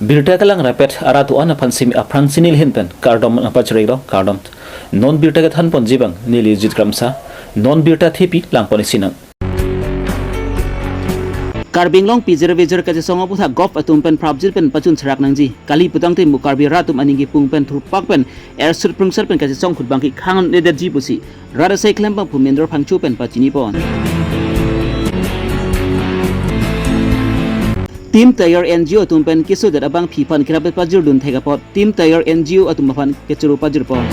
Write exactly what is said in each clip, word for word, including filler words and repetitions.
Birta kelang rapet arat do-an aphan simi aphrang si neli ahin pen kardom nangpachirilo, kardom. Non birta kethan ponji abang neli Jit Kramsa, non birta thepi lang pon isi nang. Karbi Anglong pijir vijir kachesong aputhak govt atum pen prapjin pen pachun serak nangji. Kali putangte mo Karbi rat atum aning kepung pen thurpak pen erset prungset pen kachesong ahut abangke khang-un-edetji pusi rat asai klembangphu Minder Phangcho pen pachini pon. Team Tayar N G O atum pen kesodet abangpi aphan kerap pajirdun thek apot Team Tayar N G O atum aphan kechoro pajir pon.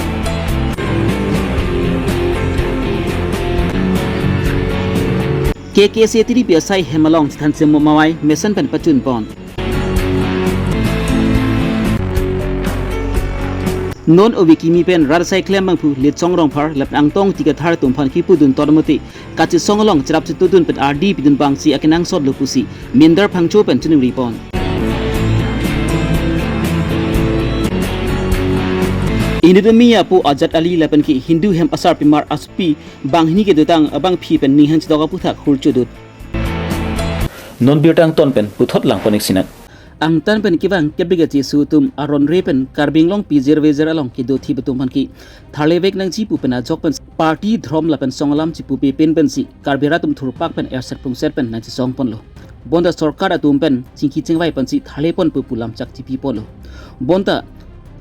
K K C T D P asai hem along chethan semo mawai mesen pen pachun pon. Non ove kimi pen rat asai klembangphu Litsong Rongphar lapen Angtong Tikathar atum aphan kipudun tor mati kachesong along cherap chetudun pen ardi pidun abangsi akenangsot lo pusi Minder Phangcho pen chiningri pon. Inut Mimi apo Azad Ali lapen ke Hindu hem asarpimar aspi banghini kedotang abangpi pen ninghang chedok aputhak hur chodut. Non birta angtan pen puthot lang pon isi nang. Angtan pen kevang kebek achisu atum aron re pen Karbi Anglong pijir vijir along kedo thip atum aphan ke tharle vek nangji pu pen ajok pen party, dhorom lapen song alam chipupe pen pensi Karbi rat atum thurpak pen erset prungset pen nangchesong ponlo. Bonta sorkar atum pen chingki chingvai pensi tharle pon pu pu lamchak chipi ponlo. Bonta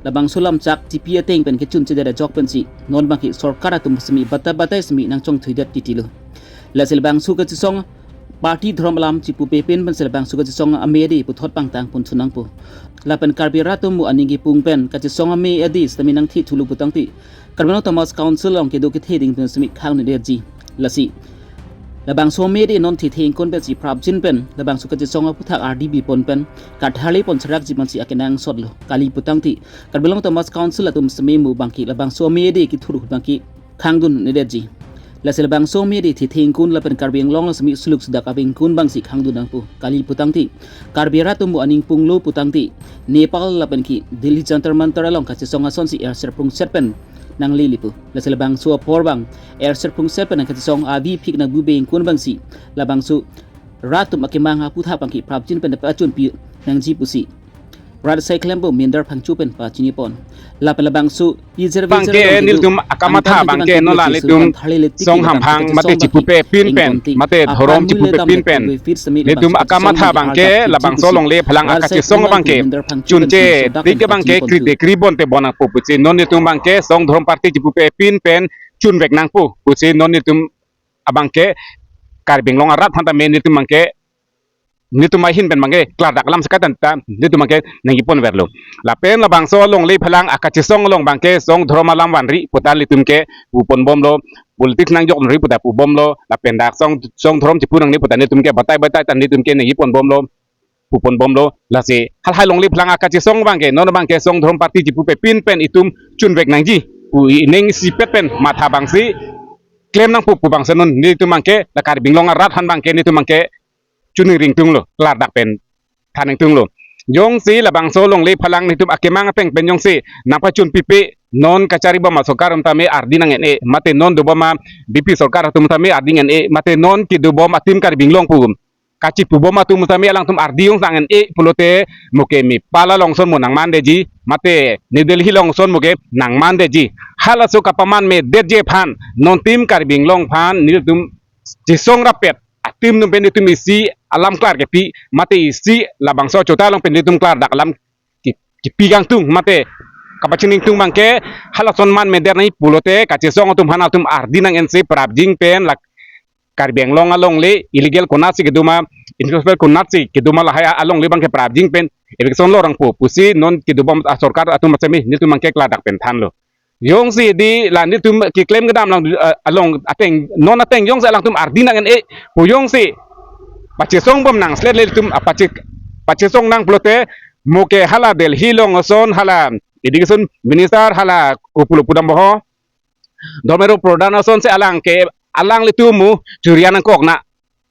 labangso lamchak chipi ateng pen kechun chedet ajok pensi non abangke sorkar atum simi batai batai simi nangchongthuidet titilo. Lasi labangso kachesong party, dhorom alam chipupe pen pensi labangso kachesong ame ade puthot pangtang pon thu nangpo. Lapen Karbi rat atum mo aning kepung pen kachesong ame ade sitame nangthe thulo putangte Karbi Anglong Autonomous Council along kedo kethe ding pen simi khang-un-edetji. Lasi labangso ame ade non thethe ingkon pensi prapjin pen labangso kachesong aputhak ardi bi pon pen katharle pon serakji pensi akenangsot lo. Kali putangte Karbi Anglong Autonomous Council atum sitame mo abangke labangso ame ade kethur ahut abangke khang-un-edetji. Lasi labangso ame ade thethe ingkun lapen Karbi Anglong simi suluk sudak ave ingkun abangsi khang-un nangpo. Kali putangte Karbi rat atum mo aning punglo putangte Nepal lapen ke Delhi Jantar Mantar along kachesong asonsi erset prungset pen nanglele po. Lasi labangso apor abang erset prungset pen nangkachesong avi phik nangbuve ingkun abangsi labangso rat atum akemang aputhak abangke prapjin pen pachunpi nangji pusi rat asai klembangphu Minder Phangcho pen pachini pon. Lapen labangso pijir vijir abangke along kedo nelitum akamatha angtan pen abangke kevang non la kevang nelitum achisu song atum hamphang mate kachesong abangke chipupe pin pen ingkon te mate dhorom aphan chipupe mulya pin dam pen ave feet semi nelitum labangso akamatha kachesong abangke ardi labangso alongle phalang rat asai akachesong klembangphu abangke Minder Phangcho pen chunche pachini dak tik abangke abangke kri dekri bonte bonang po pusi non nelitum abangke song dhorom party chipupe pin pen chun vek nangpo pusi non nelitum abangke Karbi Anglong arat aphan tame nelitum abangke nelitum ahin pen abangke klardak alam sekatan ta nelitum abangke nangji pon verlo. Lapen labangso alongle phalang akachesong along abangke song dhorom alam vanri puta nelitum ke pu pon bomlo, politics nangjok vanri puta pu bomlo, lapen dak song, song dhorom chipu nangne puta nelitum ke batai batai ta nelitum ke nangji pon bomlo, pu pon bomlo. Lasi halahai alongle phalang akachesong abangke non abangke song dhorom party chipupe pin pen itum chun vek nangji pu ining isipet pen matha abangsi klem nangpo pu abangsi non nelitum abangke la Karbi Anglong arat aphan abangke nelitum abangke chuningri ingtunglo, klardak pen than ingtunglo. Jongsi labangso alongle phalang nelitum akemang ateng pen jongsi nangpachun pipe non kachari bom asorkar atum tame ardi nang-en-e mate non dobom a B P sorkar atum tame ardi nang-en-e mate non kedobom a-Team Karbi Anglong pu kachipu bom atum tame alangtum ardi ong sang en-e pulote mo ke Nepal along ason mo nangmandetji mate New Delhi along ason mo ke nangmandetji. Halaso kapaman medetji aphan non Team Karbi Anglong aphan nelitum chesong rapet a-team atum pen nelitum isi alam klar kepi mate isi labangso achota along pen nelitum klardak alam ki-, kipi kangtung mate kapachini ingtung abangke halason man medet nangji pulote kachesong atum aphan atum ardi nang-ensi prapjin pen la Karbi Anglong alongle illegal konatsi kedo ma, encroachment konatsi kedo ma lahai alongle abangke prapjin pen eviction lo rangpo pusi non kedobom asorkar atum asemi nelitum abangke klardak pen thanlo. Jongsi di la nelitum keklem kedam lang, eh, along ateng non ateng jongsi alangtum ardi nang-en-e pu jongsi pachesong bom nang slet le nelitum apache pachesong nang pulote mo ke hala Delhi along ason hala education minister hala kopulo pudam boho Dharmendra Pradhan asonsi alang ke alanglitum mo churian nangkok na.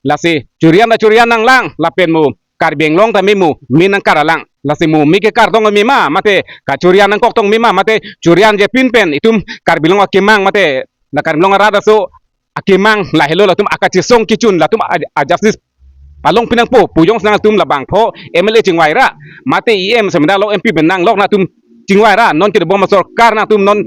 Lasi churian ta churian nanglang lapen mo Karbi Anglong tame mo me nangkar alang. Lasi mo me kekar tong me ma mate kachurian nangkok tong me ma mate churian je pin pen itum Karbi Anglong akemang mate la Karbi Anglong arat aso akemang lahelo latum akachesong kechun latum a, a justice palongpi nangpo pu jongsi nangtum labangpho M L A chingvai ra, mate E M semedalo M P pen nanglok nangtum chingvai ra, non kedobom asorkar nangtum non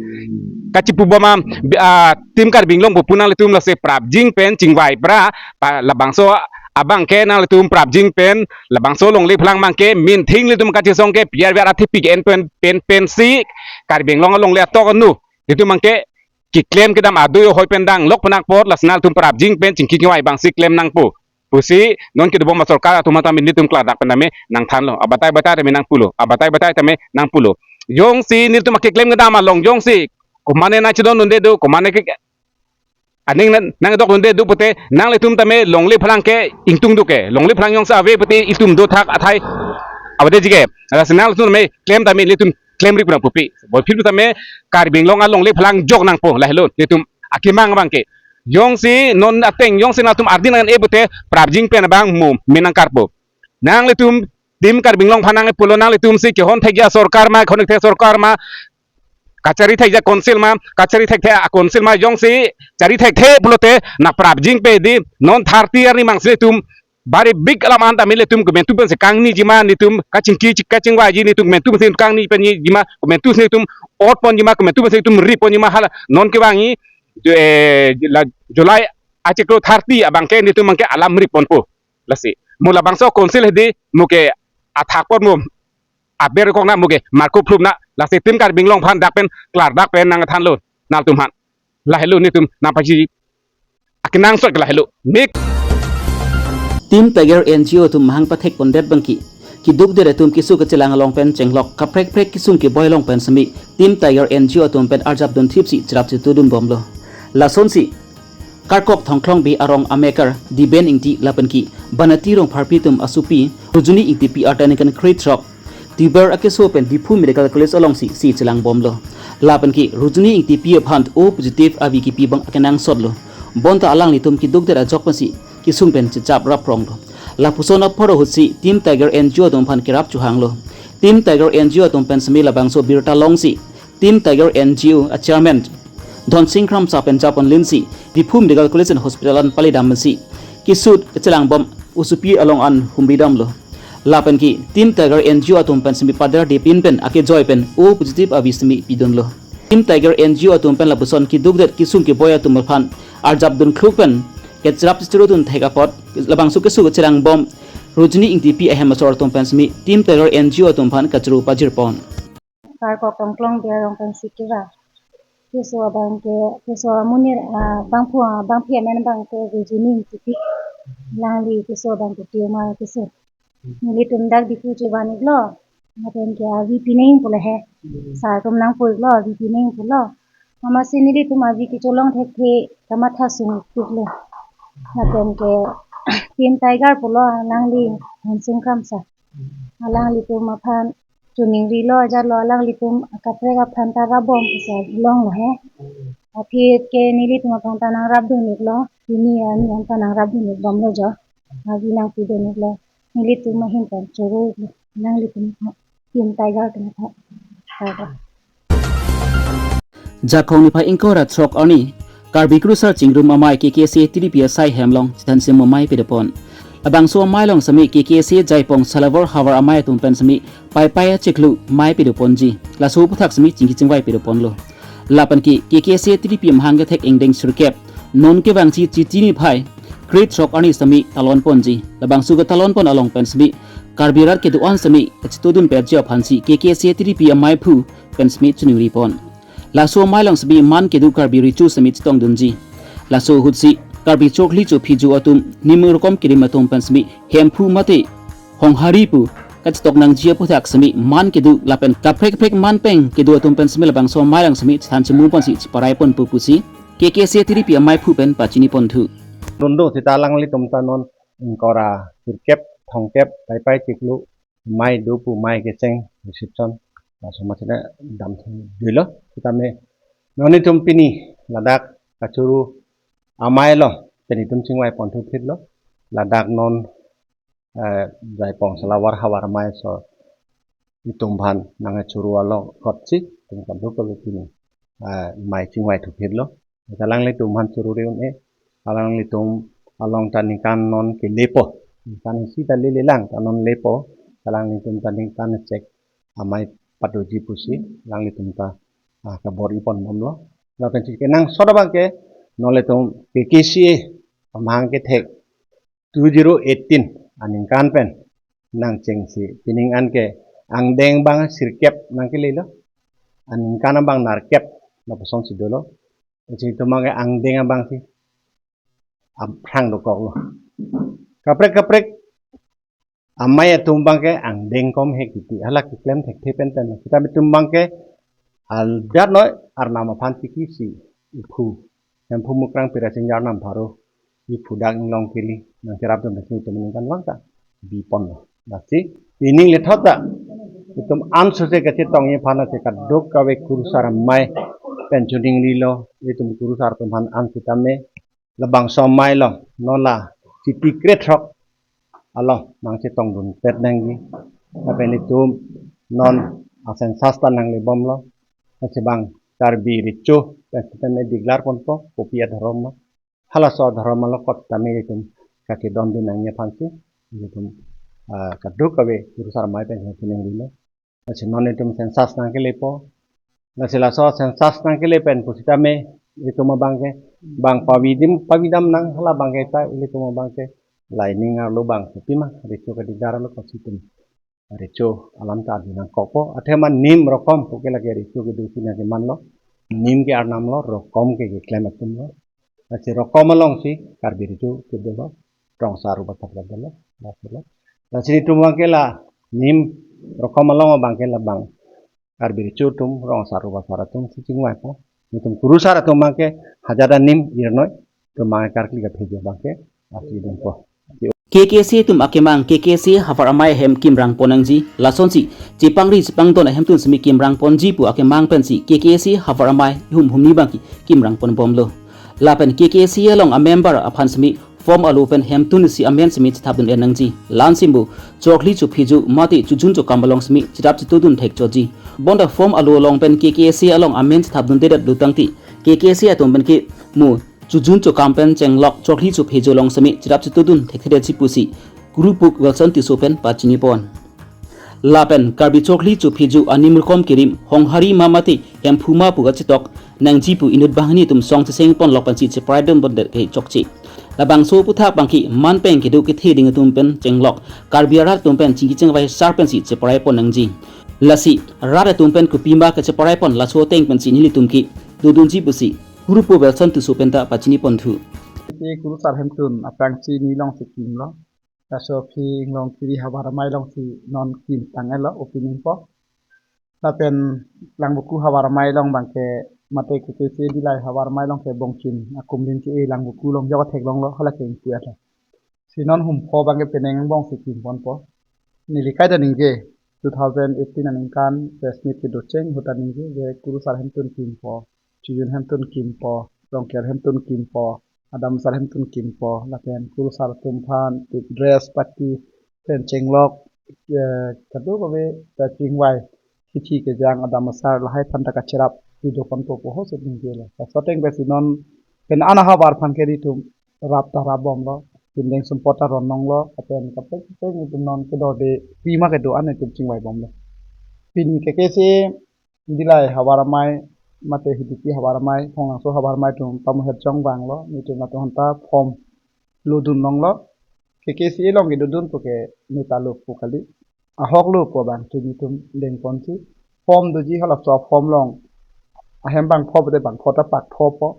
kachipu bom a, ah, Team Karbi Anglong pu pu nanglitum lasi prapjin pen chingvai pra, pa labangso abang ke nanglitum prapjin pen labangso longle phelang abang ke minthing ilitum kachesong ke P R V R athepi ke-en pen pen pensi Karbi Anglong alongle atok anu ilitum abang ke keklem kedam adui ahoi pen danglok pen apot lasi nangtum prapjin pen chingki kevai abangsi klem nangpo pusi non kedobom asorkar atum tame nelitum klardak pen tame nangthanlo, abatai batai tame nangpulo, abatai batai tame nangpulo. Jongsi nelitum akeklem kedam along jongsi komane nangchedondunde do, komane ke aning nang, nangdokdunde do pute nanglitum tame longle phelang ke ingtung do ke, longle phelang jongsi ave pute itum dothak athai avedeji ke. Lasi nanglitum tame klem tame ilitum klemri pu nangpo pi. Boi phir tame Karbi Anglong alongle phelang jok nangpo, lahelo nelitum akemang abang ke. Jongsi non ateng jongsi nangtum ardi nang-e pute prapjin pen abang mo menang karpo. Nanglitum Team Karbi Anglong aphan nangpulo, nanglitum si kehon thekji asorkar ma, kehon thek asorkar ma, kachari thekji a-council ma, kachari thekthe a-council ma jongsi chari thekthe pulote nangprapjin pe di, non thirty arni mangsi nelitum bari big alam an tame nelitum komantu pensi kangniji ma, nelitum kachingki kachingvaiji nelitum komantu pensi kangni penji ma, komantu si nelitum ot ponji ma, komantu pensi nelitum ri ponji ma, hala non kevangji, eh, la July achiklo thirty abang ke nelitum abang ke alam ri ponpo. Lasi mo labangso council hedi mo ke athak apot mo aber kok na mo ke marko phlup na, lasi Team Karbi Anglong aphan dak pen klardak pen nangthanlo nangtum aphan. Lahelo nelitum nangpaji akenangsot ke lahelo. Nik. Team Tiger N G O atum mahang pathek pondet abang ke keduk der atum keso kachelang along pen chenglok kaprek kaprek kesung keboi along pen semi Team Tiger N G O atum pen arjap dunthipsi cherap chetudun bomlo. Lasonsi Karkok Thongklong Bey arong amekar Diben Ingti lapen ke Banati Rongpharpi atum asopi Rujuni Ingtipi arta ningkan krethrok Tuibar akeso pen Diphu Medical College alongsi si chelang bomlo. Lapen ke Rujuni Ingtipi aphan O positive avi kepi abang akenangsotlo. Bonta alanglitum keduk der ajok pensi kesung pen chechap rapronglo. Lapuson apor ahutsi Team Tiger N G O atum aphan kerap chohanglo. Team Tiger N G O atum pen semi labangso birta longsi Team Tiger N G O a-chairman Dhonsing Kramsa pen japon linsi Diphu Medical College and Hospital an palidam pensi keso kachelang bom osopi along an humri damlo. Lapen ke Team Tiger N G O atum pen semi pader dipin pen akejoi pen O positive avi semi pidunlo. Team Tiger N G O atum pen lapuson keduk det kesung keboi atum aphan arjap dun kluk pen kecherap churu dun thek apot labangso keso kachelang bom Rujuni Ingtipi ahem asor atum pen semi Team Tiger N G O atum aphan kachuru pajir pon. Karkok Thongklong Bey arong pen si kera. Keso abang ke, keso amonit, ah, bangphu, ah, bangphi amen abang ke Rujuni Ingtipi. Alangli keso abang ke tumor keso. Nelitum dak Diphu chevan iklo. Lapen ke avi pinang pulo he. Sir atum nangpu iklo, avi pinang pulo. Amatsi nelitum avi kecholong thekthe kamatha sung iklo. Lapen ke Team Tiger pulo alangli Dhonsing Kramsa. Alanglitum aphan choningrilo, ajatlo alanglitum akaprek aphan ta rapbom pusi longlo he. Aphi ke nelitum aphan ta nangrapdun iklo, pini arni an ta nangrapdun ik bomlo jo. Avi nangpidun iklo, nelitum ahin pen churu iklo, alanglitum aphan, Team Tiger atum aphan. Jakong niphai ingkoi ra throk arni Karbi Krusar Chingrum Amei K K C T D P asai hem along chethan chimum amei pedopon. Labangso amei along semi K K C Jaipong Salawar Havar amei atum pen semi Paipai achiklo amei pedoponji. Laso aphuthak semi chingki chingvai pedoponlo. Lapen ke K K C T D P amahang kethek ingdeng sirkep non kevangji Chiti niphai krethrok arni semi talon ponji. Labangso ketalon pon along pen semi Karbi rat kedo-an semi kachetudun pet ji aphansi K K C T D P ameiphu pen semi choningri pon. Laso amei along semi man kedo Karbi recho semi chetongdunji. Laso ahutsi Karbi chokli chophi ju atum nimu rokom kerim atum pen semi Hemphu mate Honghari pu kachetok nangji aphuthak semi man kedo lapen kaprek kaprek man peng kedo atum pen semi labangso amei along semi chethan chimum ponsi cheparai ponpo pusi K K C T D P ameiphu pen pachini ponthu. Dundo sita alanglitum ta non ingkoi ra sirkep, thomkep, Paipai achiklo amei do pu amei kecheng reception. Laso ma china damthu dilo. Sitame non nelitum pini ladak kachuru amei along pen nelitum chingvai ponthu thitlo. Ladak non, eh, Jaipong Salawar Havar amei asor itum aphan nangchuru along kotsi tum kanduk kalo pini, eh, amei chingvai thuphitlo. Alanglitum aphan churu ri un-e, alanglitum along ta ningkan non kelepo. Ningkan isi ta lele lang, ta non lepo, ta alanglitum ta ningkan chek amei patuji pusi, alanglitum ta, ah, kabor-i ponbomlo. Lapen si kenangsot abang ke, non ilitum K K C A amahang kethek two zero eighteen aningkan pen nangchengsi pining an ke angdeng abang sirkep nangkelelo, aningkan abang nerkep, lapuson si dolo. Isi itum abang ke angdeng abang si aphrang dokoklo. Kaprek kaprek amei atum abang ke angdeng kom he kiti, hala keklem thekthe pen pen. Sitame itum abang ke aldat noi arnam aphan tikisi iphu, Hemphu Mukrang Pirachingjak arnam pharo, iphu dak Inglongkiri nangcherap dun dasi itum ningkan vang ta biponlo. Lasi pining lethot ta itum ansose kachetongji aphan ase kadokave kurusar amei pen choningrilo, itum kurusar atum aphan an sitame labangso amei along non la siti krethrok along nangchetongdunpet nangji. Lapen itum non a-census ta nanglebomlo. Lasi bang Karbi Recho pen sitame declare ponpo kopi adhorom ma, halaso adhorom along kot tame itum kakedondun nangji aphansi itum, ah, kadokave kurusar amei pen choningrilo. Lasi non itum census nangkelepo. Lasi laso census nangkele pen pusitame itum abang ke bang pavidim pavidam nang, hala abang ke ta ilitum abang ke lining arlo bang kopima Recho kedidar lo, kosi itum Recho alam ta adi nangkokpo. Athema nim rokom puke lake Recho kedo si nangkemanlo. Nim ke arnam lo, rokom ke keklem atum lo. Lasi rokom alongsi Karbi Recho kedolo, rong asar rubathar kedolo, lasi lo. Lasi itum abang ke la nim rokom along abang ke labang Karbi Recho atum, rong asar rubathar atum si chingvaipo. Itum kurusar atum abang ke hajada nim irnoi, itum abang ke karkli kaphejo abang ke asi dunpo. K K C atum akemang K K C havar amei ahem kimrang pon nangji, lasonsi chepangri chepangdon ahemtun semi kimrang ponji pu akemang pensi K K C havar amei ihum humni abang ke kimrang ponbomlo. Lapen K K C along amember aphan semi form alo pen hemtun isi amen semi chethapdun-en nangji. La-an simbu chokli chophejo mate chojun chokam along semi cherap chetudun thekchotji. Bonta form alo along pen K K C along amen chethapdundedetlo tangte K K C atum pen ke mu chojun chokam pen chenglok chokli chophejo along semi cherap chetudun thekthedetji pusi Kuru Puk Wilson Tisso pen pachinipon. Lapen Karbi chokli chophejo anim rokom kerim Honghari ma mate Hemphu ma pu kachetok nangji pu inut banghini atum song cheseng ponlok pensi cheparai dunpondet ke chokche. Labangso aphuthak abang ke manpeng kedo kethe ding atum pen chenglok Karbi arat atum pen chingki chingvai sar pensi cheparai pon nangji. Lasi rat atum pen kopima kacheparai pon laso ateng pensi nelitum ke dodunji pusi Kuru Puk Wilson Tisso pen ta pachiniponthu. Isi kurusar ahemtun aphrangsi nilongsi kimlo. Laso aphi Inglongkiri havar amei alongsi non kimtang-etlo opening po. Lapen Langvoku havar amei along abang ke mate K K C Dillai havar amei along ke bongchim akumlin ke-e Langvoku along jok theklonglo, hala ke ingpu-etlo. Si non hum pho abang ke penang angbongsi kimponpo. Neli kaita ningje two thousand eighteen aningkan press meet kedocheng ahut ta ningje je kurusar ahemtun kimpo, chojun ahemtun kimpo, rongker ahemtun kimpo, adam asar ahemtun kimpo, lapen kurusar atum aphan dress pati pen chenglok, eh, kadokave ta chingvai kithi kejang adam asar lahai aphan ta kacherap pido ponpo pu ahokse ningjelo. Laso ateng pensi non pen ana havar aphan ke itum rap ta rapbomlo, pindeng sumpot ta ronnonglo, lapen kaprek kaprek itum non kedorde pima kedo-an itum chingvaibomlo. Pini K K C Dillai havar amei mate Hidipi havar amei, Khonglangso havar amei atum pamuhet jong vanglo, nelitum latum aphanta form lodun longlo. K K C along kedodun puke neta lo pu kali. Ahok lo pu abang tu nelitum dengponsi. Form doji, halaso form along ahem bangpho pute bangpho ta pakphopo.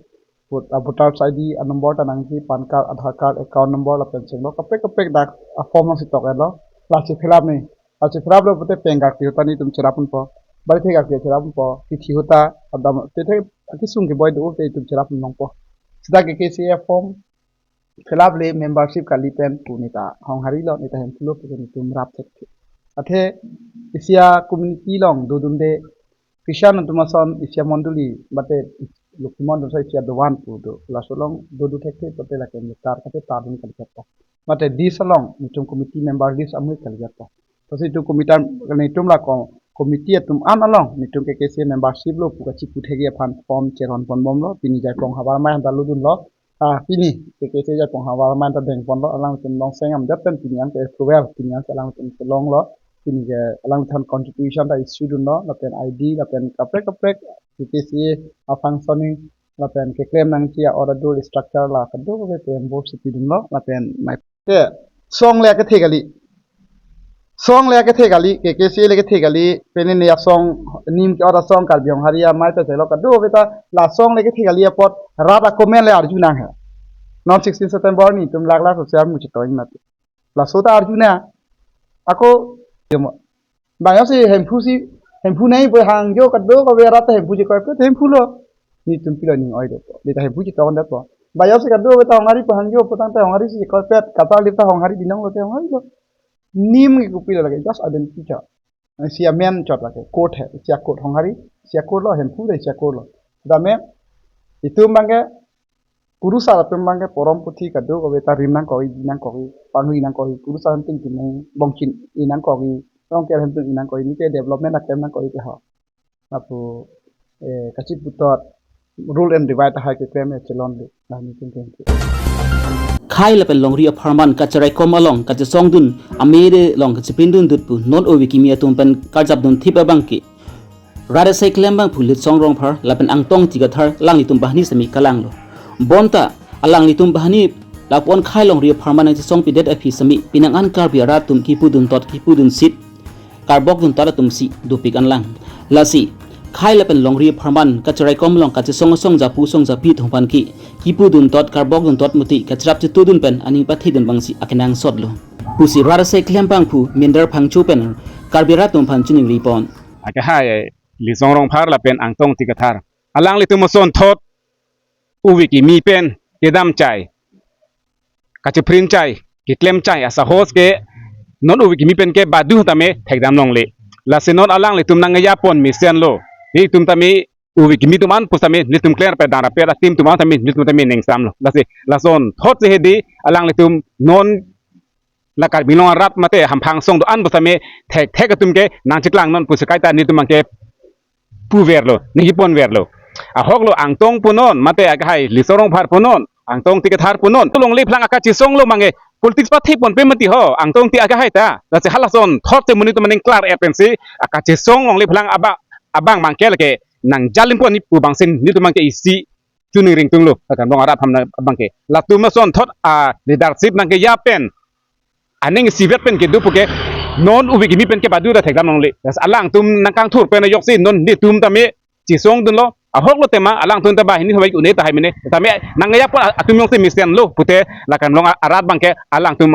Vote, ah, voters I D, ah, number ta nangji, PAN card, Aadhaar card, account number lapen chenglok kaprek kaprek dak, ah, form alongsi tok-etlo. Lasi fill up ni. Lasi fill up lo pute pen karkli ahut ta nelitum cherap ponpo. Bari the karkli cherap ponpo. Kithi ahut ta adam te the akesung keboi do te itum cherap pon longpo. Sita K K C A form fill up le membership kali pen pu neta Hongharilo, neta Hemphulo pu nelitum rap thekthe. Athe isi a community along dodunde Christian atum ason isi a mondoli, mate Lokhimon atum ason isi a dovan pu do. Laso along dodu thekthe pote lake meter kate tardun kalipat po. Mate list along nelitum committee member list amui kalipat po. Lasi itum committee, nelitum la ko-, committee atum an along nelitum K K C membership lo pu kachipu thekji aphan form cheron ponbomlo, pini Jaipong havar amei aphanta lodunlo. Ah, pini K K C A ajaipong havar man ta dengponlo, alangtum long sengam det pen pini an ke approval, pini an ke alangtum kelonglo, pini ke alangtum contribution ta issue dunlo, lapen I D, lapen kaprek kaprek K K C A a functioning, lapen keklem nangji a order structure la kadokave pen bor si pidunlo, lapen mai te song le kethe kali. Song le kethe kali, K K C A le kethe kali, pini ne asong nim ke ora song Karbi Honghari amei pe selo kadokave ta la song le kethe kali apot rat a comment le arju nang he. Non sixteen September netum lak lak social media chitoi mati. Laso ta arju na. Ako, demo. Bang si Hemphu si, Hemphu nai po hangjo kadokave rat ta Hemphu chikoi pet Hemphu lo. Netum pilo ning oi dopo. Lita Hemphu chitong dopo. Bang si kadokave ta Honghari po hangjo po tangte Honghari si chikoi pet. Kata lita Honghari binong lote Honghari lo. Nim ke kopilo lake, just identity chot. Si amen chot lake, code he, si a code Honghari, si a code lo, Hemphu de si a code lo. Dame, itum bangke, kurusar atum bangke porom puthi kadokave ta rim nangkokji, nangkokji, pangri nangkokji, kurusar atum kinai bongchin i nangkokji, rongker atum i nangkokji, nike development atum nangkokji ke ho. Lapu, eh, kachiputhot rule and divide ahai keklem e chelon de, la ni tingting. Khei lapen longri apharman kacharaikom along kachesongdun amede along kacheprindun dut pu non ove kimi atum pen karjapdun thip abangke. Rat asai klembang pu Litsong Rongphar lapen Angtong Tigathar alanglitum banghini semi kalanglo. Bonta alanglitum banghini lapu-an khei longri apharman nangchesongpidet aphi semi penang an Karbi arat atum kipudun tot kipudun sit karbokdun tot atum si dopik anlang. Lasi khei lapen longri apharman kacharaikom along kachesong asong japu song japi atum aphan ke kipudun tot karbokdun tot muti kacharap chetudun pen aning pathidun abang si akenangsot lo pusi rat asai klembang pu Minder Phangcho pen Karbi arat atum aphan chiningripon. Akehai Litsong Rongphar lapen Angtong Tigathar, alanglitum asonthot ove kimi pen kedam chai, kacheprin chai, keklem chai asahos ke non ove kimi pen ke badu tame thekdam longle. Lasi non alanglitum nangkejapon mesen lo. Netum tame ove kimi atum an pusitame netum clear pe dara pe atim atum an tame netum tame nengsam lo. Lasi lasonthot si hedi alanglitum non la Karbi Anglong arat mate hamphang song do-an pusitame thekthek atum ke nangcheklang non pusi kaita netum abangke puverlo, ningjeponverlo. Ahok lo Angtong punon, mate akehai Litsong Rongphar punon, Angtong Tigathar punon. Tu longle phelang akachesong lo mange politics pathe ponpe mati ho, Angtong Ti akehai ta. Lasi halasonthot si monit atum aning klar-et pensi akachesong longle phelang aba-, abang abangke lake nangjalim pon ni pu abangsi netum abangke isi chuningri tung lo, akan bong arat ham abangke. Latum asonthot a leadership nangkeja pen aning isivet pen kedo puke non ove kimi pen ke badu ta thekdam longle. Lasi alangtum nangkangthur pen ajoksi non netum tame chesongdunlo. Ahok lo tema alangtum ta banghini hawai une tahai mene. Tame nangkejapon atum jongsi mesen lo pute la Karbi Anglong arat abangke alangtum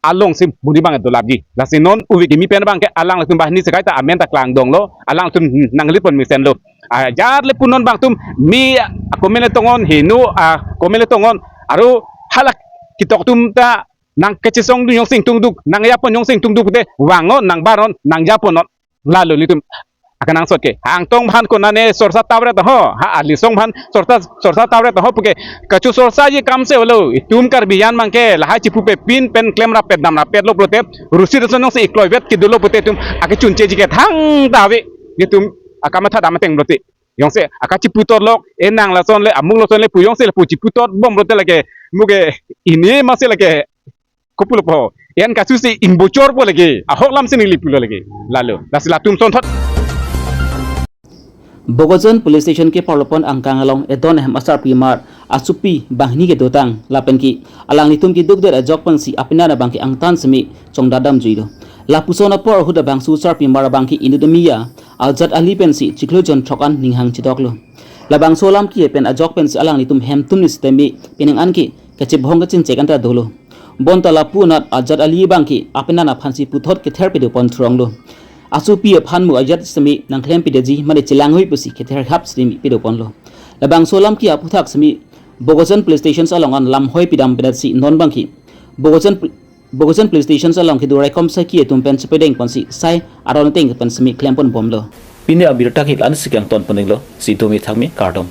alongsi monit abang dolapji. Lasi non ove kimi pen abangke alanglitum banghini si kaita amen ta klangdong lo. Alangtum nanglipon mesen lo. Ajat le punon abang atum mi a-comment le tong-on, heno a-comment le tong-on. Aro hala ketok atum ta nangkachesongdun jongsi ingtungduk, nangjapon jongsi ingtungduk pute vang-on, nangbar-on, nangjaponon. Lalo netum akenangsot ke. Ha Angtong aphan konane sorsa tawret ho, ha Litsong aphan sorsa, sorsa tawret ho puke. Kachosorsaji akam si olo, itum Karbi an abangke lahai chipupe pin pen klem rapet dam rapet lo pulote, rusi ruson jongsi ikloivet kedo lo pute itum akechuncheji ke thangta ave. Netum akamatha dam ateng pulote. Jongsi akachiputot lok, enang lason le, amuk lason le, pu jongsi le pu chiputot bom pulote lake, muke ini masi lake, kopulo po. Yan kasu si ingbocor po lake, ahok lam si neli pulo lake. Lalo, lasi latum sonthot. Bokajan Police Station keparlopon angkang along edon ahem asarpimar asopi banghini kedotang lapen ke alanglitum keduk det ajok pensi apenan abangke angtan semi chongdadam juilo. Lapuson apor ahut labangso asarpimar abangke inut amiya Ajat Ali pensi chiklo jon throk an ninghang chedoklo. Labangso alam ke pen ajok pensi alanglitum hemtum ni sitame penang an ke kachebhong kachingchek anta dolo. Bonta lapu anat Ajat Ali abangke apenan aphansi puthot kether pedopon thuronglo. Asopi aphan mo ajat sitame nangklempedetji mane chelanghui pusi kether hap sitame pedoponlo. Labangso alam ke aputhak sitame Bokajan Police Station along an lamhoi pedam pedetsi non abangke Bokajan Pol-, Bokajan Police Station along kedo raikom saki atum pen chepedengponsi sai aron ateng pen sitame klempon bomlo. Pini abirta ke la-an si kangton poninglo, si domi thangmi kardom.